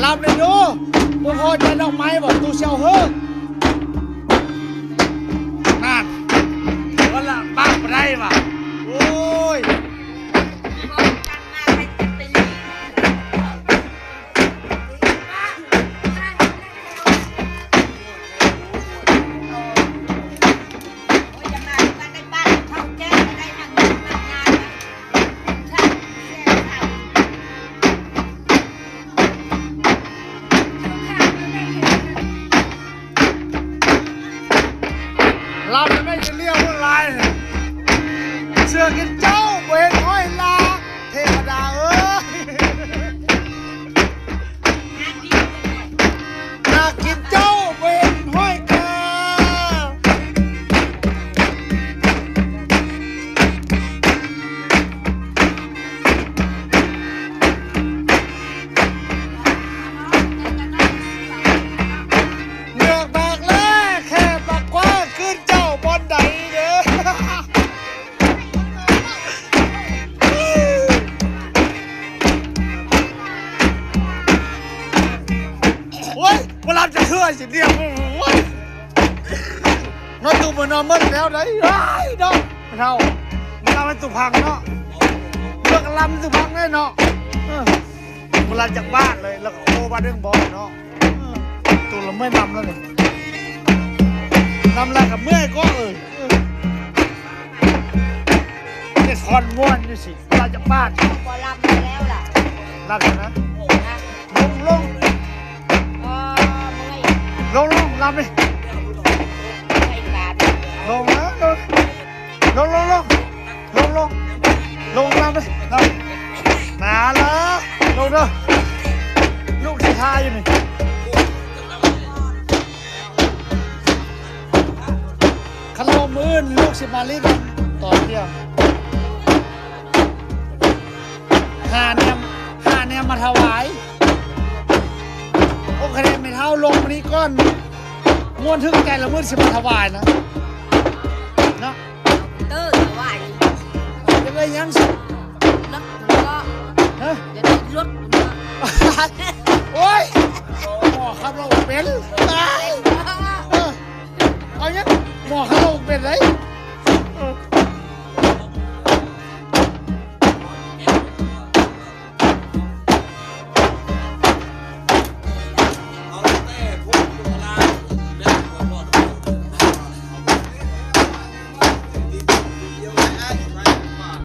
ຕຳເລີຍດູ ບໍ່ພໍໃຈດອກໄມ້ບໍ່ ຕູຊິເອົາເຮີ້. ນັ້ນ ເອົາລະ ປາກບໍ່ໄດ້ຫວາ. ໂອ້ຍ. ລຳແມ່ນຈະລ້ຽວຫຼາຍ ເສືອກິນເຈົ້າບໍ່ເຫັນຫ້ອຍລາ ເທວະດາເອີຍ. ໜ້າກິນເຈົ້າບໍ່ເຫັນຫ້ອຍກາ. ເງືອກແຕກແລ້ວ ແຄບປາກກວ້າງ ຄືນເຈົ້າບ່ອນໃດເດີ. ໂອ້ຍ ບໍ່ຫຼັບຈັກເທື່ອຊິດຽວ ໂອ້ຍ ນອນຕູ້ມື້ນອນໝົດແລ້ວໄດ໋ ເອີຍ ເນາະ ເຖົ້າ ມາເລົ່າໃຫ້ຕູ້ຟັງເນາະ ເລື່ອງລຳຕູ້ຟັງເລີຍເນາະ ເອີ ບໍ່ຫຼັບຈັກບາດເລີຍ ແລ້ວກໍໂອ້ບາດເລື່ອງບໍ່ເນາະ ເອີ ຕູ້ລະເມື່ອຍນຳແລ້ວນີ້ ນຳແລ້ວກໍເມື່ອຍກໍ ເອີ ເອີ ເຮັດຄອນມ່ວນຢູ່ຊິ ລະຈັກບາດ ບໍ່ລຳແລ້ວລະ ລຳນະ ນະ ລົງ ລົງ ບໍ່ເມື່ອຍ ລົງ ລົງ ລຳນີ້ ໃສ່ບາດ ລົງນະ ລົງ ລົງ ລົງ ລົງ ລົງ ລົງ ລຳນີ້ ລຳ ມາລະ ລົງເດີ ລູກຊິຖ້າຢູ່ນີ້. ຄັນລົງມື້ອື່ນລູກຊິມາຫຼິ້ນຕອນທ່ຽງ ຫາແນວ ຫາແນວມາຖວາຍ ໂອເຄ ແມ່ເຖົ້າລົງມານີ້ກ່ອນ ມ່ວນຖືກໃຈລະມື້ຊິມາຖວາຍນະ ເນາະ ເອີ ຖວາຍ ຢາກໄດ້ຫຍັງ? ລົດກໍ ຮະ?